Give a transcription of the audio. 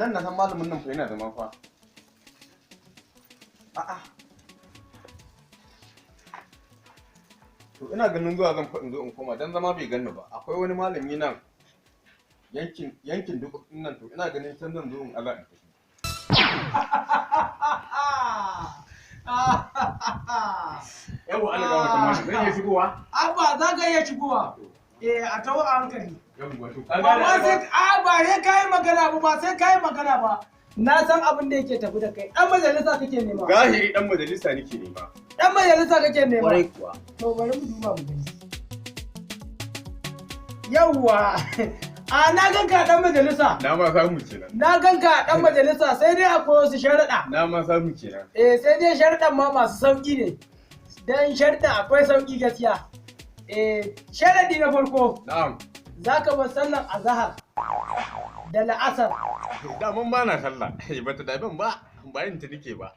Nan na san malamin nan fa yana zama fa. A'a. To ina ganin zuwa zan fa in zo in koma dan zama bai ganni ba. Akwai wani malami nan yankin duk nan, to ina ganin can zan zo in aza in tafi. Yawwa, Allah ga wata malam, zan iya shigowa? Abba, za ka iya shigowa. Eh, a tawo a hankali. Yawwa, to ka Ba gane ma sai ai. a ba sai kai magana ba, ba sai kai magana ba. Na san abin da yake tafi da kai. Dan majalisa kake nema. Zahiri dan majalisa nake nema. Dan majalisa kake nema. Kwarai kuwa. To bari mu duba mu gani. Yawwa. A na ganka dan majalisa. Na ma samu kenan. Na ganka dan majalisa, sai dai akwai wasu sharuɗa. Na ma samu kenan. Eh, sai dai sharuɗan ma masu sauƙi ne. Dan sharuɗan akwai sauƙi gaskiya. Eh, sharaɗi na farko. Na'am. Za ka bar sallar azahar da la'asar. Daman ba na sallah, ba ta daban ba, ba yin ta nake ba.